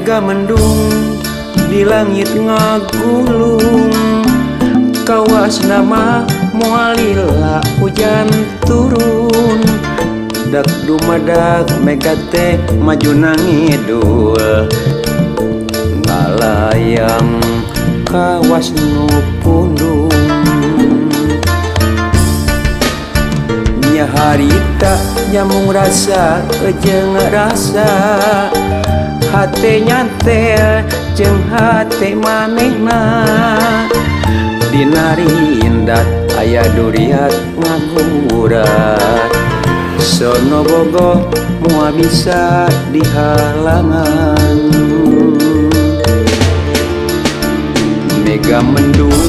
Mega mendung di langit ngagulung, kawas nama moal lila hujan turun. Dak dumadak mega teh maju nangidul, ngalayang kawas nu pundung. Nya harita nyamung rasa jeung rasa, hate nyantel jeung hate manehna. Dina rindat aya duriat ngagurat, sono bogoh moal bisa dihalangan. Mega mendung.